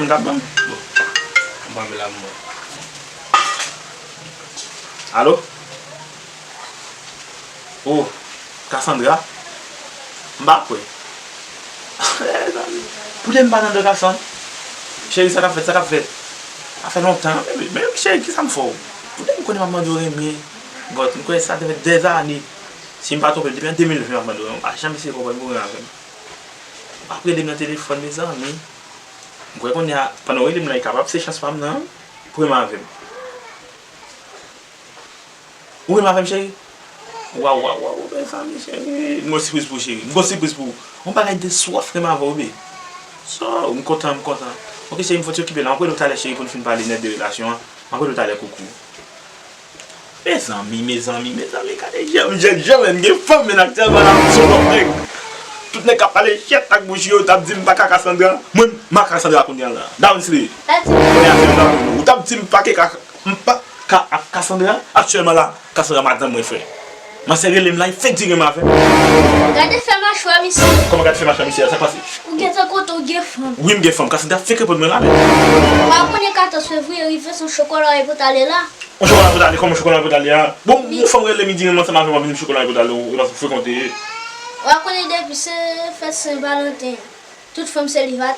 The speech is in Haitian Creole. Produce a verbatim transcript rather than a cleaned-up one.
M ka ban m? Bon. M pa vle la, mwen. Alo? Oh, Cassandra? M pa kwè. Poutèt m pa tande Cassandra? Cheri, sa k ap fèt, sa k ap fèt? Sa fè lontan. Men, men, cheri, kisa m fè w? Poutèt m konnen m ap mande w renmen. Gòt, m kwè sa te fè dèzane. Si m pa twonpe m, depi an de mil ven m ap mande w renmen. M pa janm eseye konprann pou renmen avè m. W ap rele m nan telefòn, mezanmi. M kwè kounye a, pandan w rele m nan, e kapab se chans pa m nan, pou renmen avè m. Ou renmen avè m, cheri? Waw, waw, waw, mezanmi, cheri. M gon sipriz pou ou, cheri. M gon sipriz pou ou. Yon bagay de swaf renmen avè w, bebe. So, m kontan, m kontan. Ok, cheri, m fò t okipe la. M ap rele w talè, cheri, pou n fin pale nèt de relasyon an. M ap rele w talè, koukou. Mezanmi, mezanmi, mezanmi, gade jan m jèn, jan m gen fanm, men aktyèlman la, m se yon lòt nèg. Tout nèg k ap pale jèt ak bouch yo, t ap di m pa ka Cassandra. Mwen, m a Cassandra kounye a la. Down Slay. Sa di. Kounye a, se yon down. Ou t ap di m pa ke ka, m pa ka ak Cassandra. Aktyèlman la, Cassandra madanm mwen, frè. Manzè rele m la, li fenk di renmen avè m. Gade fè machwè misye. Kòman gade fè machwè misye a? Sa k pase? Ou gentan kontan ou gen fanm. Wi, m gen fanm. Cassandra fenk reponn mwen la, men. Ou pa konnen katòz fevriye rive, se yon chokola ou ye pou t ale la. Yon chokola pou t ale, kòman chokola pou t ale a? Bon, yon fanm rele m, li di renmen ansanm avè m, ap di m chokola pou t ale, ou, ou pa frekonte. Ou pa konnen depi se fèt Sen Valanten. Tout fanm selibat.